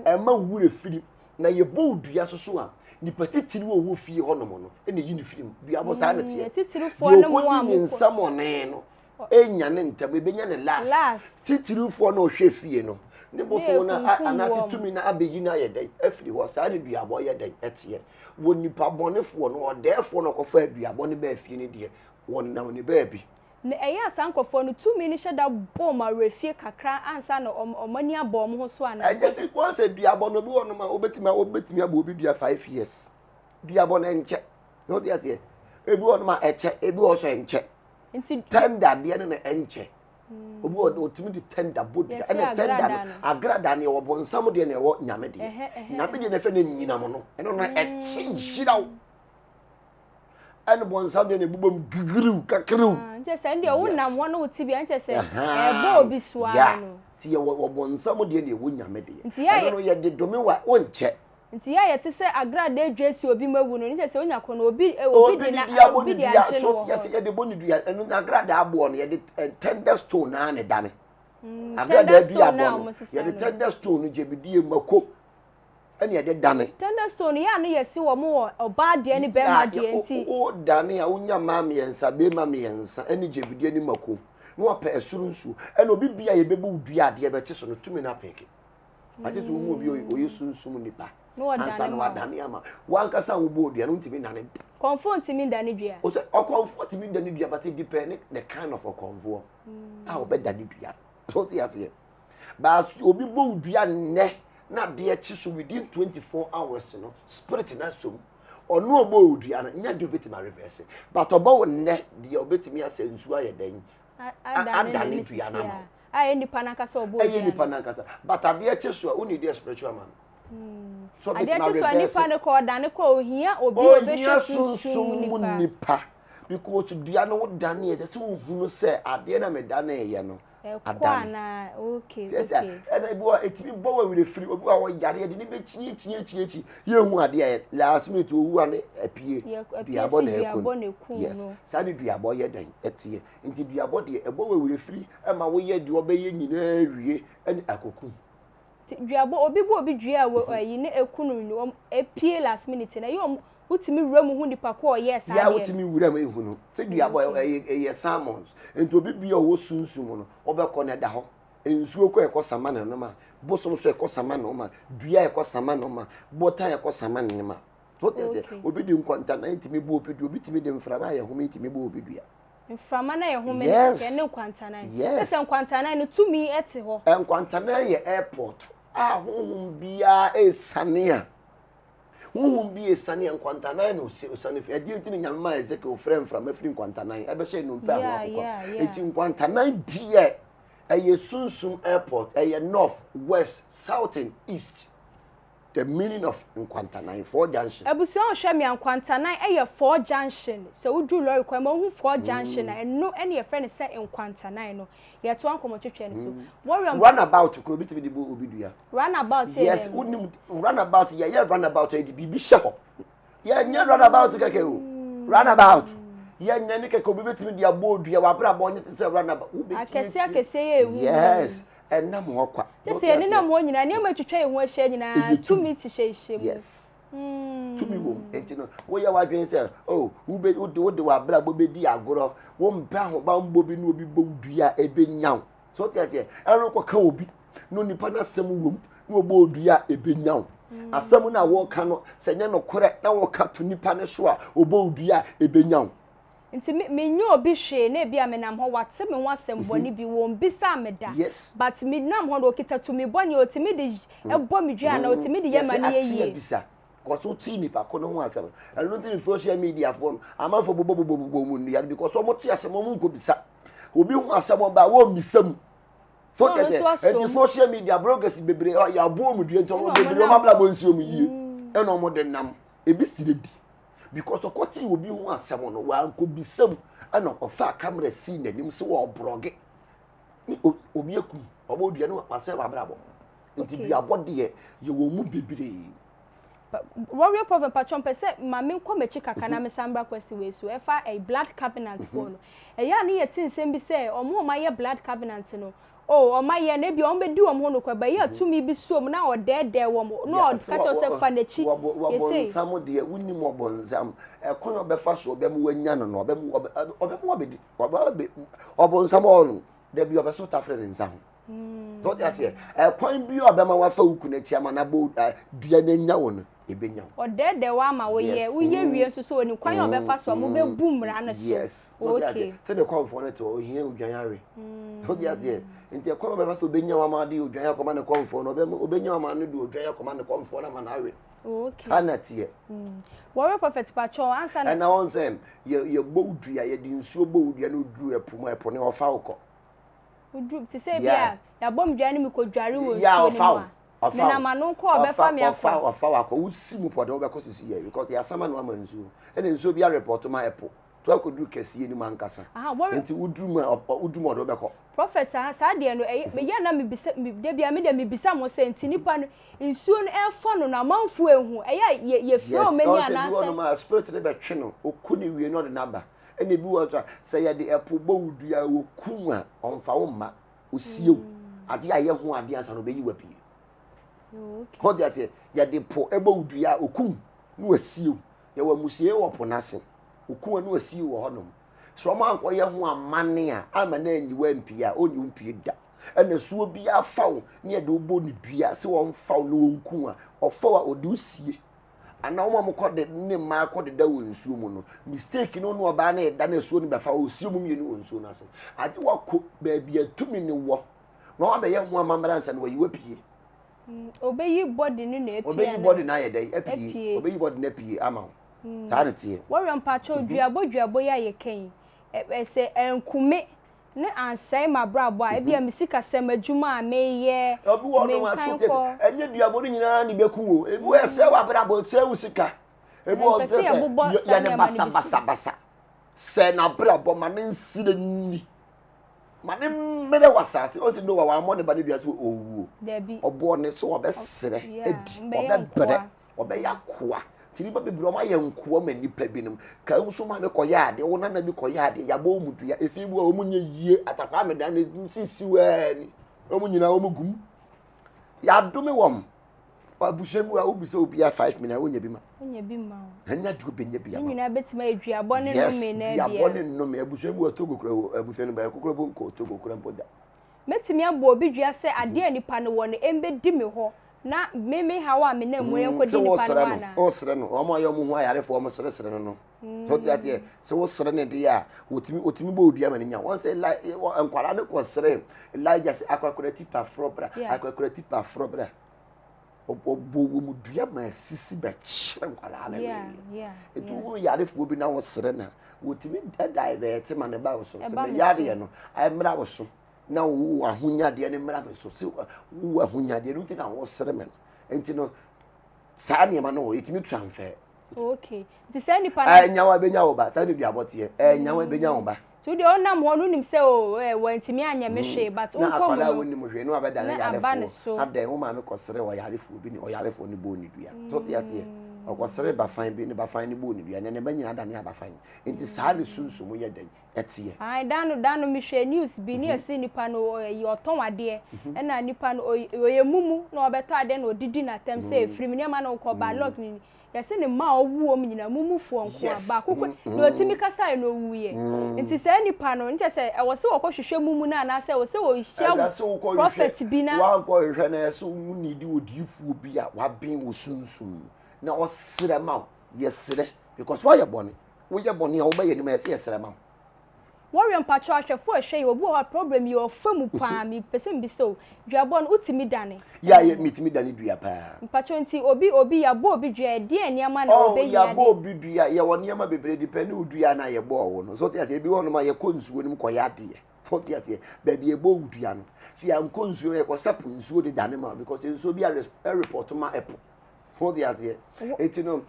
ɛma wo werɛ firi na yɛbɔ wo dua so so a nipa titiri wɔ wɔ fie hɔnom no ɛna ɛyi ne firi mu duabɔ saa na teɛ deɛ ɔkɔdi ne nsɛmɔne no Enya ne ntɛm, ebenya ne last. Titirifoɔ na ɔhwɛ fie no, ne bosom no anaasɛ tumi no abɛyi no ayɛ dɛn afiri hɔ. Saa ne duabɔ yɛ dɛn ɛteɛ. Wɔ nipa bɔnefoɔ no, ɔdɛɛfoɔ no ɔkɔfa aduabɔ no baa fie no deɛ, wɔnam ne baabi. Na ɛyɛ a saa nkurɔfoɔ no, tumi no hyɛ da bɔ wɔn awerɛfie kakra ansa na wɔn ani abɔ wɔn ho so anaa? Ɛnyɛ sɛ, wɔn sɛ duabɔ no, obi wɔ nom a, wobɛtumi wobɛtumi abɔ obi dua 5 years. Duabɔ no ɛnkyɛ. Na wote aseɛ? Ebi wɔ nom a ɛkyɛ, ebi wɔ so ɛnkyɛ. Nti tender deɛ no na ɛnkyɛ. Obi wɔ otumi de tender bɔ dua ɛna tender no agrada no ɛwɔ bɔnsam deɛ na ɛwɔ nyame deɛ. Nyame deɛ na ɛfɛ no nyinam no ɛno no ɛkye nhyira wo. Ɛna bɔnsam deɛ na ɛbobɔ mu gigiriw kakiriw. Ah, nkyɛ sɛ ɛndeɛ wonam hɔ no wote bia nkyɛ sɛ ɛbɔ obi so ara no. Nti yɛwɔ wɔ bɔnsam deɛ na ɛwɔ nyame deɛ. Ɛno no yɛde dome wa wonkyɛ. Nti yɛ a yɛte sɛ agradaa dwa si obi ma awu no, ne kyerɛ sɛ onya kɔ no obi obi de na obi de agye no wɔ hɔ. Yɛde bɔ ne dua, ɛno na agradaa aboɔ no yɛde tender stone naa ne dane. Agradaa dua aboɔ no yɛde tender stone no gyebidie mako ɛne yɛde dane. Tender stone yɛ a no yɛsi wɔn wɔ ɔbaa deɛ ne bɛrima deɛ nti. Wo dane a wonya mmaa mmiɛnsa bɛrima mmiɛnsa ɛne gyebidie ne mako na wapɛ ɛsoro nsuo ɛna obi bia yɛbɛbɔ wo dua adeɛ bɛkye so no tumi no apɛke. Agye sɛ wohu obi ɔyɛ sunsum nipa ansa na wadane ama wankasa a wobɔ odua no ntumi nane da. Kɔnfoɔ ntumi ndane dua. Ɔsɛ ɔkɔnfoɔ tumi dane dua but it depend ne the kind of ɔkɔnfoɔ a ɔbɛdane dua. So ɔte aseɛ. But obi bɔ wo dua nnɛ na adeɛ kye so within 24 hours no spirit na som ɔno ɔbɔ wo dua no nyɛ deɛ obetumi areverse but ɔbɔ wo nnɛ deɛ obetumi asɛ nsuo ayɛ dɛn adane dua no ama wo. A ɛyɛ nipa nankasa ɔbɔ obiara. Ɛyɛ nipa nankasa but adeɛ kye so a wonni deɛ spiritual man. So adeɛ kye so a nipa no kɔ ɔdane kɔ ohia obi a ɔbɛhwɛ sunsum mu nipa because dua no wodane ɛsɛ sɛ wohunu sɛ adeɛ na medane yɛ no adane. Okay, okay. Ɛna ebi wɔ etimi bɔ wɔ werɛ firi obi wɔ a ɔyare yɛde ne bɛ kyi kyi kyi kyi yɛhu adeɛ yɛ last minute owu ane apie duabɔ na ɛku yes saa ne duabɔ yɛ dɛn ɛteɛ. Nti duabɔ deɛ, ɛbɔ wo awerɛfiri ma woyɛ deɛ ɔbɛyɛ nyinaa wie ɛne akoku. Nti duabɔ, obi bɔ obi dua a wɔ ayi ne eku no no, wɔn epie last minute no, ɛyɛ wɔn wotumi wura mu hu nipa ko a ɔyɛɛ saa adeɛ no. Yeah, wotumi wura mu ehu no. Sɛ duabɔ ɛyɛ ɛyɛ sermons. Nti obi bia ɔwɔ sunsum no, ɔbɛkɔ na ɛda hɔ. Nsuo kɔ ɛkɔ sama ne noma, bosom so ɛkɔ sama ne noma, dua ɛkɔ sama ne noma, botan ɛkɔ sama ne noma. So wote aseɛ? Obi de nkwantanan tumi bɔ obi dua, obi tumi de mframa a ɛhome tumi bɔ obi dua. Mframa no a ɛhome no kɛkɛ ne nkwantanan. Yes. Sɛ nkwantanan no tumi te hɔ. Nkwantanan yɛ airport a honhom biara esiane a. Honhom bi esiane a nkwantanan na osiane fi. Ɛdeɛ nti na Nyame maa Ezekiel frɛ mframa firi nkwantanan ɛbɛhyɛ nnompe a ho akokwa. Enti nkwantanan deɛ ɛyɛ sunsum airport, ɛyɛ north, west, south and east. The meaning of Nkwantanan, four junction. Abusua wohwɛ me a Nkwantanan yɛ four junction, sɛ woduru lɔre kwan mu a wohu four junction a ɛno ne yɛfrɛ no sɛ Nkwantanan no. Yɛtoa nkɔmmɔtwetwe no so. Warrior. Run about kura obi tumi de bɔ obi dua. Run about yɛ Yes, wonim run about yɛyɛ run about yɛde biribi hyɛ hɔ. Yɛnyɛ run about kɛkɛ o. Run about. Yɛnyɛ ne kɛkɛ obi bɛtumi de abɔ odua w'abrabɔ nyɛ te sɛ run about. Wobɛtumi Akɛseɛ akɛseɛ yɛ ehu. Yes. Ɛnam hɔ kwa. Kyɛ sɛ yɛn nenam hɔ nyinaa, nneɛma atwitwa yɛn ho ahyia nyinaa, tumi te hyɛhyɛ mu. Yes. Tumi wom. Nti no, woyɛ w'adwene sɛ, oh, wode wode w'abrabɔ bɛdi agorɔ, wompɛ ahobammɔ bi ne obi bɔ wo dua a ɛbɛnya wo. So wote aseɛ? Ɛno kɔka obi na onipa no asɛm wom na ɔbɔ wo dua a ɛbɛnya wo. Asɛm no a wɔka no, sɛ ɛnyɛ nokorɛ na wɔka to nipa no so a, ɔbɔ wo dua a ɛbɛnya wo. Nti me menyɛ obi hwee na ebia menam hɔ wate me ho asɛm bɔne bi wɔnbisaa me da Yes. but me nam hɔ no okita tumi bɔne a otumi de bɔ me dua anaa otumi de yɛ ma Yɛse no yɛ ate yie. abisa because wote nipa ko no ho asɛm ɛno nti ne social media foɔ no amanfoɔ bobɔ bobɔ bobɔ mu nnua no because wɔn te asɛm wɔn nkɔ bisa obi ho asɛm ɔba a wɔmmisa mu so Na ɔno kyɛ nso sɛ asom. ɛnti social media bloggers bebree ɔ yɛabɔ wɔn dua nti wɔn Ɛna wɔn bebree wɔn nam. abrabɔ nsi wɔn yie ɛna wɔn de nam ebi sire di. Because ɔkɔtee obi ho asɛm no, wankɔbisa mu, ɛna ɔfaa camera sii n'anim sɛ wɔɔbrɔge ne obi akum, ɔbɔ odua no wasɛe w'abrabɔ. Nti duabɔ deɛ yɛwɔ mu bebree. Warrior Prophet mpakyɛw mpɛ sɛ ma me nkɔ m'akyi kakra na me san bra question wei so ɛfa ɛyi blood covenant foɔ no ɛyɛ a ne yɛ te nsɛm bi sɛ ɔmo a ɔmo ayɛ blood covenant no Oh, ɔma yɛn no, ebia wɔbɛdi wɔn ho nokorɛ, but ɛyɛ a tumi bi sɔ mu na ɔdɛɛdɛɛ wɔn, na ɔka kyerɛ wo sɛ fa n'akyi, yɛ sei. Ɔbonsam deɛ, wonim ɔbonsam, ɛkwan a ɔbɛfa so ɔbɛma wanya no no, ɔbɛma ɔbɛma wabɛdi, ɔbɛma ɔbonsam ɔwɔ no, dabi ɔbɛ so tafere ne nsa ho. Sɛ ɔde aseɛ, ɛkwan bi a ɔbɛma wafa wo kunu akyi ama no abɔ dua no anya wo no, ebenya wo. Ɔdɛɛdɛɛ wo ama woyɛ, woyɛ wie nso so onim kwan a ɔbɛfa so a mobɛbu mmara no so. Yes. Okay. Sɛdeɛ kɔmfoɔ no te hɔ, ohia odwan awe. So ɔde aseɛ, nti ɛkwan a ɔbɛfa so obenya wo ama de odwan akɔma ne kɔmfoɔ no, ɔbɛma obenya wo ama no de odwan akɔma ne kɔmfoɔ no ama no awe. Okay. Saa na ɛteɛ. Warrior Prophet pakyɛw ansa na. Ɛna wɔn sɛ yɛ yɛbɔ wo dua, yɛde nsuo bɔ wo dua na oduru ɛpo mu a, ɛpo no ɔfa wo kɔ. Oduru te sɛ ebi a yɛabɔ me dua no mekɔdware wɔ nsuo no mu a. Ɔfa Menam ano nko a ɔbɛfa me akɔ. Ɔfa ɔfa wakɔ wosi mu pɔ de wobɛkɔ sisi yɛ because yɛasama no ama nsuo ɛna nsuo bi arepɔto ma ɛpo to akɔduru kɛseɛ no mu ankasa nti woduru mu a woduru mu ɔde wobɛkɔ. Prophet aha saa deɛ no ɛyɛ meyɛ na mebisa me da bia me deɛ mebisa mo sɛ nti nipa no nsuo no ɛfa no no amanfoɔ ehu ɛyɛ a yɛ yɛfira wɔn ani anaasɛ. Yes ɔn sɛ bi wɔ nom a spirit no bɛtwe no oku ne wie na ɔde no aba ɛna ebi wɔ nso a sɛ yɛde ɛpo bɔ wo dua oku a ɔnfa wo mma. Osie wo. Adeɛ a yɛ ho adeɛ ansa na ɔbɛyi wo apue. Hɔ de aseɛ, yɛde po ɛbɔ wo dua a, okum na wasie wo. Yɛwɔ amusie wɔ po n'ase. Okum a na wasie wo wɔ hɔnom. Sɛ wɔn ankɔyɛ ho amanne a, ama no anyi wo ampue a, ɔnyi wo mpue da. Ɛna suo biara fa wo ne yɛde wo bɔ ne dua sɛ wɔmfa wo na wɔnku a, ɔfa wo a ɔde wo sie. Anaa wɔn a wɔkɔ de ne mmaa kɔ deda wɔ nsuo mu no, mistake no ne ɔbaa no ɛda na asuo no bɛfa ɔsie mu mmienu wɔ nsuo no ase. Agye wakɔ baabi a tumi no wɔ na wabɛyɛ ho amammerɛ ansa na wayi wapue. Obeyi body no na apue. Obeyi body no ayɛ dɛn apue. Obeyi body no apue ama wo. Saa na teɛ. Wɔwerɛ mpakyɛw duabɔ duabɔ yi a yɛka yi, sɛ ankume ne ansɛe m'abrabɔ a, ebia me sikasɛm, adwuma a meyɛ, Obi wɔ me hɔnom a, so nkan kɔ. ɛnyɛ duabɔ no nyinaa na ebeku wo. Ebi wɔ ɛsɛe w'abrabɔ, ɛsɛe wo sika. Ebi wɔ Mempɛ sɛ yɛbobɔ saa yɛ ne nneɛma no bi so. basabasabasa. Sɛe n'abrabɔ, ma ne nsira nni. Ma ne mmerɛ wɔ asase. Ɔnti Noa wammɔ ne ba no dua sɛ ɔwuo. Dabi. Ɔbɔɔ ne sɛ ɔbɛsrɛ Yeah, adi, ɔbɛyɛ ɔbɛbrɛ. nkoa. Wɔbɛyɛ akoa. Nti nnipa bebree wɔn ayɛ nkoa ma nnipa binom. Ka nso maame kɔyɛ adeɛ, wo nana bi kɔyɛ adeɛ, yɛabɔ wɔn dua. Efi bi wɔ wɔn nyɛ yie, atakwaa medan ne sisi wɛɛ ni. Wɔn nyinaa wɔn gum. Yɛadome wɔn. Abusua bi wɔ a wobisa obiara 5 million wonya bi ma. Wonya bi ma o. Ɛnyɛ adeɛ obɛnya bi ama. Ne nyinaa bɛtumi ayɛ duabɔ ne nnome na Yes, duabɔ ne nnome. Abusua bi wɔ Togo kura abusua no bɛyɛ kokoro bo nkɔ Togo kura mpo da. Mɛtumi abɔ obi dua sɛ adeɛ a nipa no wɔ no ɛmbɛdi me hɔ na me me haw a menam mu no ɛnkɔdi nipa no hɔ anaa? Sɛ wosrɛ no, wɔn a wɔyɛ wɔn ho ayarefoɔ wɔn srɛsrɛ no no. Sɛ wote aseɛ, sɛ wosrɛ no deɛ a, wɔtumi wɔtumi bɔ odua ma no nya. Wɔn sɛ Eli nkwadaa no kɔsrɛ Elijah sɛ akwakoraa tipa forɔ bra, akwakoraa tipa forɔ bra. Ɔbɔ wɔn dua ma asisi bɛkyerɛ nkwadaa no wee. Nti wo yarefoɔ bi na wosere na wɔtumi divert ma ne ba wo so. Sɛ me yareɛ no ɛmmra wo so na wo ahonyadeɛ no mmra me so. Sɛ wo ahonyadeɛ no nti na wosere me no. Nti no saa nneɛma no ɛtumi transfer. Okay. Nti saa nipa no. Ɛnya wa bɛnya wo ba. Saa ne duabɔ teɛ. Ɛnya wa bɛnya wo ba. Nti wo deɛ wonam hɔ no wonim sɛ o eh, wantumi anyɛ me hwee but Na wonkɔ mu akwadaa a no wonim hwee no abɛda ne na aba ne yarefoɔ. so. Adɛn wo maame kɔsrɛ ɔyarefoɔ bi ne ɔyarefoɔ no bɔɔ ne dua. So te aseɛ? Ɔkɔsrɛ bafan bi ne bafan no bɔɔ ne dua. Ɛnɛ ne ba nyinaa adane abafan. Nti saa ne sunsum yɛ dɛn ɛteɛ. Ae da no da no mehwɛɛ news bi ne yɛse nipa no ɔyi ɔtɔn adeɛ ɛna nipa no ɔyɛ mumu na ɔbɛtɔ adeɛ na ɔdidi n'atɛm sɛ ɛfiri me nneɛma no nkɔ ba lock ne Yɛse ne mma a ɔwo wɔn nyinaa mumufoɔ nko a, baako kɔ deɛ ɔtumi kasaeɛ no ɔwuiɛ. Nti saa nipa no, nkyɛ sɛ ɛwɔ sɛ wɔkɔ hwehwɛ mumu no anaasɛ ɛwɔ sɛ wɔhyia prophet bi na. Wankɔ hwehwɛ no, ɛsɛ wo need odiyifoɔ bi a waben wo sunsum mu na ɔsrɛ ma wo. Yɛsrɛ because woayɛ bɔne. Woyɛ bɔne a wobɛyɛ anim a ɛsɛ yɛsrɛ ma wo. Warrior mpakyɛw ahwɛfo a ɛhwɛ yi obi wɔ hɔ a problem yi ɔfa mu paa me pɛ sɛ mebisa o duabɔ no wotumi dane? Yeah yeah metumi dane dua paa. Mpakyɛw nti obi obi yabɔ obi dua ɛdeɛn nneɛma na Oh ɔbɛhia yabɔ de. obi dua yɛwɔ nneɛma bebree depend wo dua no a yɛbɔɔ wo no so wote aseɛ ebi wɔ nom a yɛkɔ nsuo no mu kɔyɛ adeɛ so wote aseɛ baabi yɛbɔ wo dua no sɛ yɛankɔ nsuo no yɛkɔ sɛ po nsuo de dane ma because nsuo bi a report ma ɛpo Ho te aseɛ. Nti no,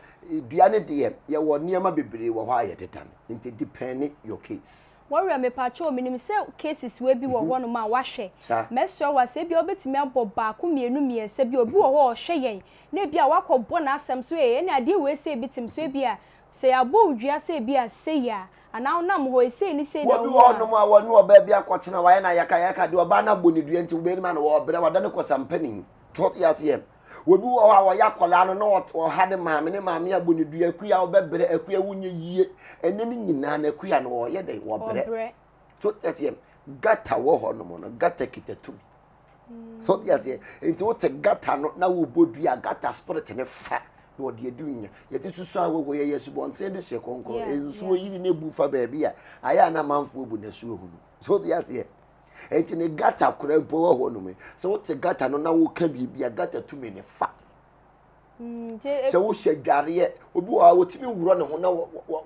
dua no deɛ, yɛwɔ nneɛma bebree wɔ hɔ a yɛde da no. Nti depend your case. Warrior mepakyɛw menim sɛ cases wei bi wɔ hɔ nom a wahwɛ. Mɛsrɛ wo a sɛ ebia wobɛtumi abɔ baako mmienu mmiɛnsa bi a obi wɔ hɔ a ɔhwɛ yɛn na ebia wakɔ bɔ n'asɛm so ee ɛne adeɛ wei sei bi tem so ebia sɛ yɛabɔ wo dua sɛ ebia sei a anaa wonam hɔ yi sei ne sei na Obi wohu wɔ a. hɔnom a wɔne ɔbaa bi akɔtena wayɛ no ayakayaka deɛ ɔbaa no abɔ ne dua nti wobɛnim a na wɔbrɛ wada no kɔsampani. So te aseɛ. Obi wɔ hɔ a ɔyɛ akwadaa no na ɔha ne maame, ne maame abɔ ne dua, akua wobɛbrɛ, akua wonyɛ yie. Ɛnɛ no nyinaa no akua no ɔyɛ dɛn? Wɔbrɛ. So te aseɛ. Gata wɔ hɔ nom no, gata kita tumi. So te aseɛ. Nti wote gata no na wobɔ dua, gata spirit ne fa na ɔde adi nya. Yɛte susu a wɔ hɔ yɛyɛ asubɔnten de hyɛ kronkron. Nsuo yiri na ebu fa baabi a ayɛ a na amanfoɔ bu n'asuo ho no. So te aseɛ. Enti ne gata koraa mpo wɔ hɔ nom. Sɛ wote gata no na woka biribi a gata tumi ne fa. Mm, sɛ wohyɛ dwareɛ obi wɔ hɔ a wɔtumi worɔ ne ho na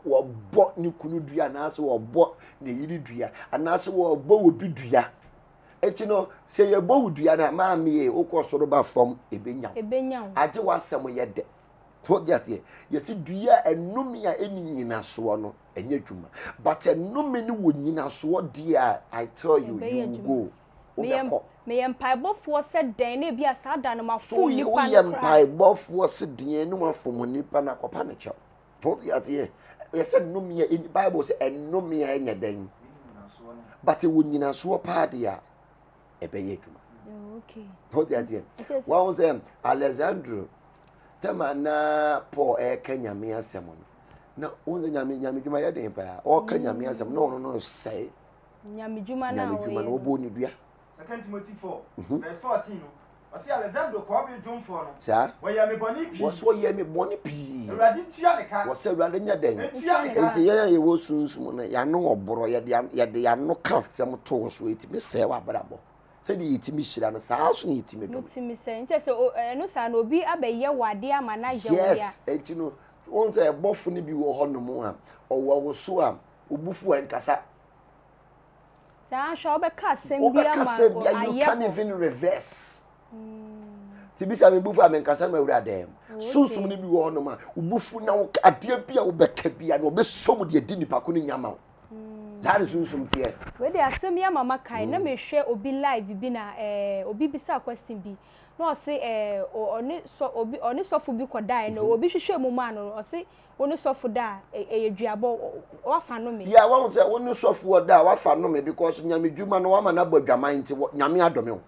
wɔbɔ ne kunu dua anaasɛ wɔbɔ ne yere dua anaasɛ wɔbɔ obi dua. Enti no sɛ yɛbɔ wo dua no a maame ye wokɔ soro ba fam ebenya wo. Agye w'asɛm yɛ dɛ. So wote aseɛ? Yɛsi dua a ɛnome a ɛnni nyinasoɔ no ɛnyɛ adwuma. But ɛnome no wɔ nyinasoɔ deɛ a I tell you, you will go. Wobɛkɔ. Meyɛ mpaebɔfoɔ sɛ dɛn na ebia saa da no mafom nipa no koraa. Woyɛ mpaebɔfoɔ sɛ deɛn na wafom nipa no akɔpa no kyɛw. So wote aseɛ? Yɛsɛ nnome a Bible sɛ ɛnome a ɛnyɛ dɛn. But ɛwɔ nyinasoɔ paa deɛ a ɛbɛyɛ adwuma. Wote aseɛ? Wɔn sɛ Alexandro tɛma na Paul ɛreka nyame asɛm no na wɔn sɛ nyame nyame dwuma yɛ den paa ɔreka nyame asɛm na ɔno no sɛe nyame dwuma na nyame dwuma na ɔbɔ ne dua. Second Timothy 4 mhm. verse 14 no ɔsi Alexandro kɔɔbere dwomfoɔ no saa wɔyɛ me bɔne pii wɔsɛ ɔyɛ me bɔne pii Awurade ntua ne ka wɔsɛ Awurade nyɛ dɛn ntua ne ka nti yɛn a yɛwɔ sunsum no yɛano ɔborɔ yɛde yɛde yɛano ka asɛm too so ɛtumi sɛe w'abrabɔ Sɛdeɛ yɛtumi hyira no, saa ara nso na yɛtumi dome. Motumi sɛ, nkyɛ sɛ ɛno saa no obi abɛyɛ wo adeɛ ama no ayɛ wo ya. Yes, nti no, wohu sɛ ɛbɔfo no bi wɔ hɔnom a, ɔwɔ wo so a, wo bo fu a ɛnkasa. Saa ahwɛ a wobɛka asɛm bi Wobɛka ama asɛm bi a, you ayɛ can't hɔ. even reverse. Nti bisa me bo fu a menkasa ma awura dɛm. Sunsum no bi wɔ hɔnom a, wo bo fu na woka adeɛ bi a wobɛka bi a na ɔbɛsɔ mu de adi nipa ko no nya ma wo. Saa ne sunsum teɛ. Wei deɛ asɛm yi ama makae na mehwɛ obi live bi na eh, obi bisaa question bi na ɔse eh, ɔne sɔ obi ɔne sɔfo bi kɔdaeɛ na obi hwehwɛɛ mu maa no ɔse wo ne sɔfo da a ɛyɛ duabɔ wafa nome. Yeah wahu sɛ wo ne sɔfoɔ da a wafa nome because nyame dwuma no wama no abɔ adwaman nti nyame adome wo.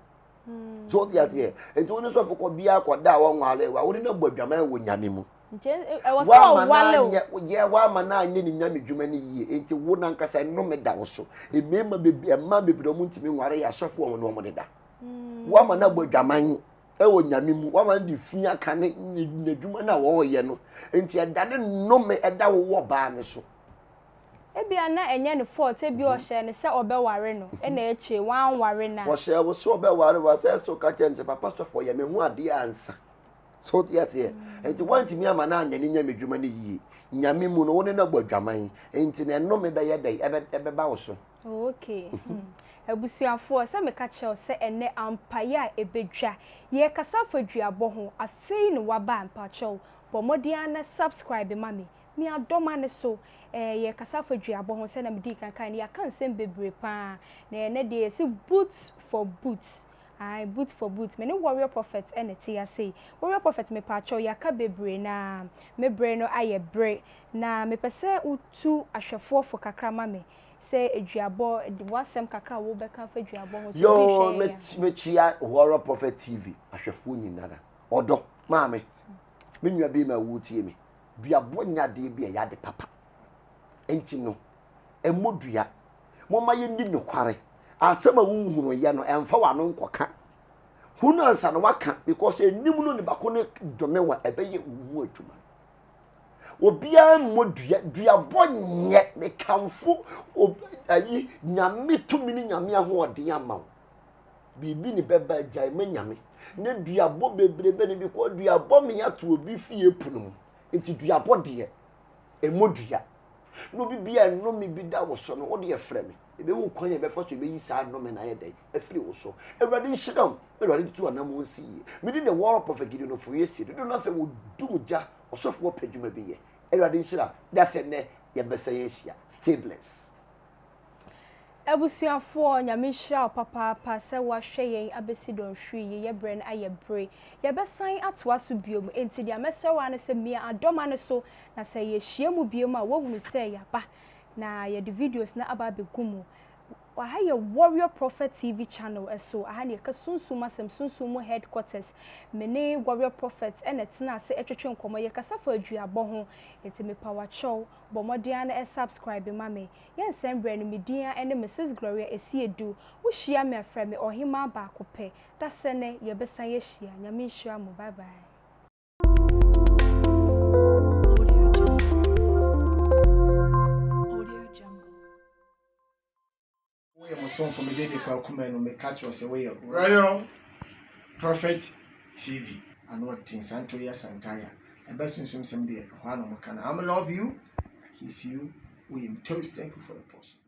So wote aseɛ nti wo ne sɔfo kɔ biara kɔda a wɔnware wa wo ne no abɔ adwaman wɔ nyame mu. Woama no anyɛ yɛ woama no anyɛ ne nyame dwuma no yie nti wo nankasa nnome da wo so mmarima bebree mmaa bebree wɔn ntumi nware yɛ asɔfo wɔn ne wɔn deda hmm. woama no abɔ adwaman ɛwɔ nyame mu woama no de fi aka ne n'adwuma no a wɔreyɛ no nti ɛda ne nnome ɛda wo wɔ baa no so ebia na ɛnyɛ ne fault ebia mhm. ɔhyɛ no sɛ ɔbɛware no ɛna akyire wanware no a wɔhyɛ wo sɛ ɔbɛware wa sɛ ɛsɛ ɔka kyerɛ no sɛ papa sɔfo yɛ me ho adeɛ ansa. So wote aseɛ? Nti woantumi ama no anyɛ ne nyame dwuma no yie. Nyame mu no, wo ne no abɔ adwaman. Nti na ɛnome bɛyɛ dɛn? Ɛbɛba wo so. Okay. Hmm. Abusuafoɔ, sɛ meka kyerɛ wo sɛ ɛnnɛ ampaeɛ a ɛbɛdwa. Yɛrekasa afa duabɔ ho. Afei na woaba a, mpakyɛw, bɔ mmɔden ara na subscribe ma me. Me adɔma no so. Eh, yɛrekasa afa duabɔ ho sɛdeɛ medii kan kaeɛ no, yɛaka nsɛm bebree pa ara. Na ɛnnɛ deɛ yɛse boot for boot. Ae boot for boot me ne warrior prophet na ɛte ase yi. Warrior prophet mepaakyɛw yɛaka bebree na me bere no ayɛ bere na mepɛ sɛ wotu ahwɛfoɔ fo kakra ma me sɛ aduabɔ w'asɛm kakra a wobɛka afa duabɔ ho sɛ obi Yoo hwɛ me yɛn a. mekyia Warrior Prophet TV ahwɛfoɔ nyinara. Ɔdɔ maame, me nua bema a wotie me, duabɔ nyɛ adeɛ bi a ɛyɛ ade papa. Enti no, ɛmmɔ dua. Momma yɛnni nokware. Asɛm a wonhunuiɛ no, ɛmfa w'ano nkɔka. Hunu ansa na waka because anim no ne bako no dome wa ɛbɛyɛ wo ho adwuma. Obiara mmɔ dua, duabɔ nyɛ. Mekamfo ayi nyame tumi ne nyame ahoɔden ama wo. Biribi ne bɛba gyae ma nyame. Ne duabɔ bebrebe no because duabɔ me ato obi fie pono mu. Nti duabɔ deɛ ɛmmɔ dua. Na obi bi a nnome bi da wo so no, wo deɛ frɛ me. Yɛbɛhu kwan a yɛbɛfa so yɛbɛyi saa nnome no ayɛ dɛn afiri wo so. Awurade nhyira wo. Awurade ntutu w'anammɔn nsi yie. Me din de Warrior Prophet Gideon Ofori Asie. Dodo no afei wɔdum gya, ɔsɔfoɔ pɛ adwuma bi yɛ. Awurade nhyira wo. Da sɛ nnɛ yɛbɛsan ahyia. Stay blessed. Abusuafoɔ Nyame nhyira wo papaapa sɛ woahwɛ yɛn abɛsi dɔnhwere yi, yɛ berɛ no ayɛ bere. Yɛbɛsan atoa so biom, enti deɛ mɛsrɛ wo ara ne sɛ mia adɔma no so na sɛ yɛhyia mu biom a woahunu sɛ yɛaba na yɛde videos no aba abɛgu mu. Aha yɛ Warrior Prophet TV channel so, aha na yɛka sunsum asɛm, sunsum mu headquarters. Me ne Warrior Prophet na ɛtena ase twetwe nkɔmmɔ, yɛkasa fa aduabɔ ho, enti mepa wo akyɛw, bɔ mmɔden ara na subscribe ma me. Yɛnsɛn berɛ no, me din ara ne Mrs. Gloria Asiedu. Wo hyia me a frɛ me Ɔhemaa baako pɛ. Dasɛnɛ yɛbɛsan ahyia. Nyame nhyira mo. Bye bye. Woyɛ mo somfo me David Kwaku Manu meka kyerɛ wo sɛ woyɛ Royal Prophet TV ano ɔden Santoyi Asantaya ɛbɛ sunsum sɛm deɛ ɛhɔ ara na wɔka no I'm love you I kiss you woyɛ me toast thank you for the portion.